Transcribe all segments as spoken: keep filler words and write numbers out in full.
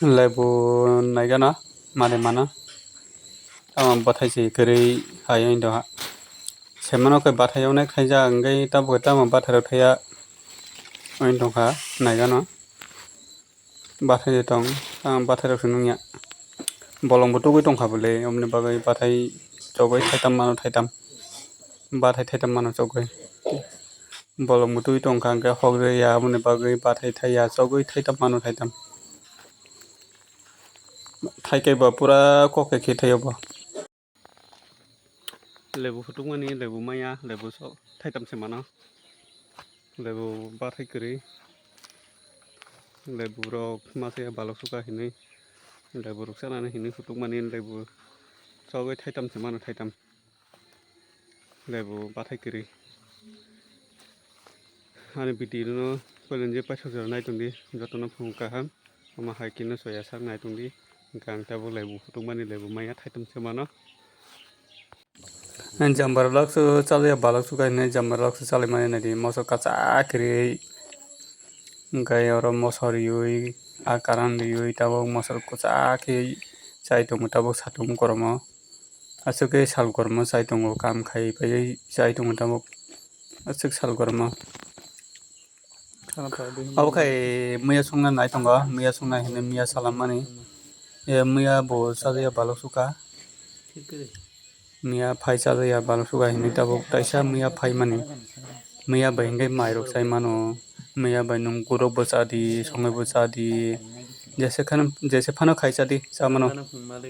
Lebu naigana mari mana. Tamo bathai se kwrwi hai wng tongha. Semano khe bathai onek thaijak, hwnkhe tabuk tamo bathai rok thaiya wng tongkha naigano. Bathai de tong, tamo bathai rok se nungya. Bolong bo tugui tongkha bole, oboni bagwi bathai chogwi thaitam mano thaitam. Bathai thaitam mano chogwi. Bolong bo tugui tongkha, hwnkhe hok rwya, oboni bagwi bathai thaiya, chogwi thaitam mano thaitam. Thaikai bo pura kok khe khe thaio bo. Lebu hutukmani, lebu maya, lebu so thaitam se mano. Lebu bathai kwrwi. Lebu rok masa ya balok suka hinwi. Lebu rok sanani hinwi hutukmani lebu chogwi thaitam se mano thaitam. Lebu bathai kwrwi. Ani video no poilani je paithak jora nai tongdi, jotono phung kaham. Omo hai khe no soya sak nai tongdi. Hwnkhe ang tabuk lebu hutukmani lebu maya thaitam se mano. Jambar lak su chalaya balok su kainai jambar lak su chalai mani naidi moso kacha kwrwi. Hwnkhe oro moso riwi a karan riwi tabuk moso kwcha khe chai tongo tabuk satung koromo. Aswk khe sal koromo chai tongo, kam khai paiwi chai tongo tabuk. Aswk sal koromo. Abo khai miya songna nai tongo, miya songna hinwi miya salammani. E miya bo chajaya balok suka. Miya phai chajaya balok suka hinwi tabuk taisa miya phaimani. Miya bai hwnkhe mairok chai mano, miya bai nwng gurok bo chadi, songwi bo chadi, jese khano, jese phano khai chadi, chamano,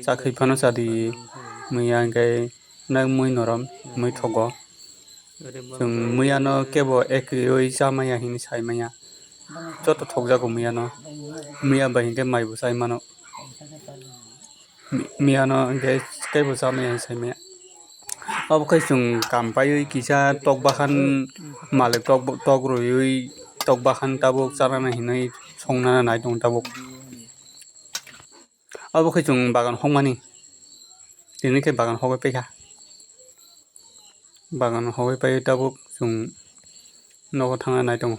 chakhwi phano chadi. Miya hwnkhe nak mui norom, mui thogo. Chwng miyano kebo ekriwi chamaya hinwi saimaya. Joto thokjago miyano. Miya bai hwnkhe maibo chai mano. Mi-, miyano hwnkhe teibo chamaya hinwi saimaya. Obo khe chwng kam paiwi kisa tok bahan malik tok, tok rwiwi tok bahan tabuk chanana hinwi songnana nai tongo tabuk. Obo khe chwng bagan hokmani. Tini khe bagan hogwi paikha. Bagan hogwi paiwi tabuk chwng nogo thangna nai tongo.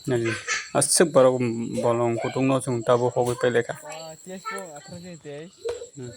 Naidi, aswk borok bolong kutung no chwng tabuk hogwi pailaikha. Hmm.